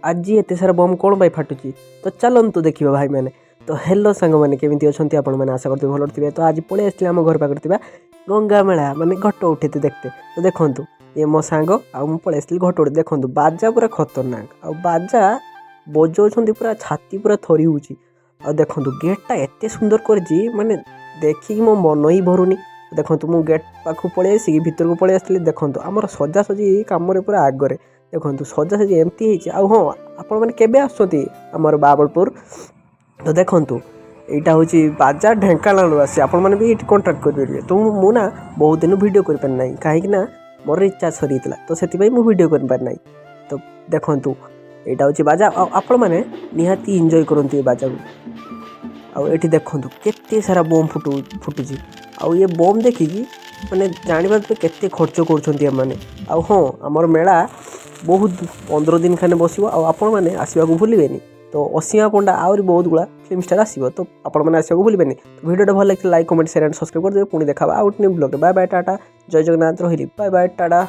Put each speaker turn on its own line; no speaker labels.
ଆଜି ଏତେ ସାରା ବମ୍ କ'ଣ ପାଇଁ ଫାଟୁଛି? ତ ଚାଲନ୍ତୁ ଦେଖିବା ଭାଇମାନେ। ତ ହ୍ୟାଲୋ ସାଙ୍ଗମାନେ, କେମିତି ଅଛନ୍ତି ଆପଣମାନେ? ଆଶା କରୁଥିବେ ଭଲରେ ଥିବେ। ତ ଆଜି ପଳେଇ ଆସିଥିଲି ଆମ ଘର ପାଖରେ ଥିବା ଗଙ୍ଗା ମେଳା, ମାନେ ଘଟ ଉଠେଇତେ ଦେଖତେ। ତ ଦେଖନ୍ତୁ, ଇଏ ମୋ ସାଙ୍ଗ ଆଉ ମୁଁ ପଳେଇ ଆସିଥିଲି ଘଟ ଉଠେଇ। ଦେଖନ୍ତୁ, ବାଜା ପୁରା ଖତରନାକ ଆଉ ବାଜା ବଜଉଛନ୍ତି, ପୁରା ଛାତି ପୁରା ଥରି ହେଉଛି। ଆଉ ଦେଖନ୍ତୁ, ଗେଟ୍ଟା ଏତେ ସୁନ୍ଦର କରିଛି, ମାନେ ଦେଖିକି ମୋ ମନ ହିଁ ଭରୁନି। ଦେଖନ୍ତୁ, ମୁଁ ଗେଟ୍ ପାଖକୁ ପଳେଇ ଆସିକି ଭିତରକୁ ପଳେଇ ଆସିଥିଲି। ଦେଖନ୍ତୁ, ଆମର ସଜାସଜି କାମରେ ପୁରା ଆଗରେ। ଦେଖନ୍ତୁ, ସଜାସଜି ଏମିତି ହେଇଛି। ଆଉ ହଁ, ଆପଣମାନେ କେବେ ଆସୁଛନ୍ତି ଆମର ବାବଲପୁର? ତ ଦେଖନ୍ତୁ, ଏଇଟା ହେଉଛି ବାଜା, ଢେଙ୍କାନାଳରୁ ଆସି ଆପଣମାନେ ବି ଏଇଠି କଣ୍ଟାକ୍ଟ କରିପାରିବେ। ତ ମୁଁ ନା ବହୁତ ଦିନ ଭିଡ଼ିଓ କରିପାରି ନାହିଁ, କାହିଁକି ନା ମୋର ରିଚାର୍ଜ ସରିଯାଇଥିଲା, ତ ସେଥିପାଇଁ ମୁଁ ଭିଡ଼ିଓ କରିପାରି ନାହିଁ। ତ ଦେଖନ୍ତୁ, ଏଇଟା ହେଉଛି ବାଜା ଆଉ ଆପଣମାନେ ନିହାତି ଏନ୍ଜୟ କରନ୍ତୁ ଏ ବାଜାକୁ। ଆଉ ଏଠି ଦେଖନ୍ତୁ, କେତେ ସାରା ବମ୍ ଫୁଟୁଛି। ଆଉ ଏ ବମ୍ ଦେଖିକି ମାନେ ଜାଣିପାରୁଥିବେ କେତେ ଖର୍ଚ୍ଚ କରୁଛନ୍ତି ଏମାନେ। ଆଉ ହଁ, ଆମର ମେଳା ବହୁତ 15 ଦିନ ଖାନେ ବସିବ ଆଉ ଆପଣମାନେ ଆସିବାକୁ ଭୁଲିବେନି। ତ ଅସୀମା ପଣ୍ଡା, ଆହୁରି ବହୁତ ଗୁଡ଼ା ଫିଲ୍ମ ଷ୍ଟାର୍ ଆସିବ, ତ ଆପଣମାନେ ଆସିବାକୁ ଭୁଲିବେନି। ତ ଭିଡ଼ିଓଟା ଭଲ ଲାଗିଥିଲେ like, comment, share and subscribe କରିଦେବେ। ପୁଣି ଦେଖା ଆଉ ଗୋଟେ ନ୍ୟୁ ବ୍ଲଗ୍ରେ। ବାଏ ବାଏ, ଟାଟା, ଜୟ ଜଗନ୍ନାଥ, ରହିଲି। Bye bye, Tata.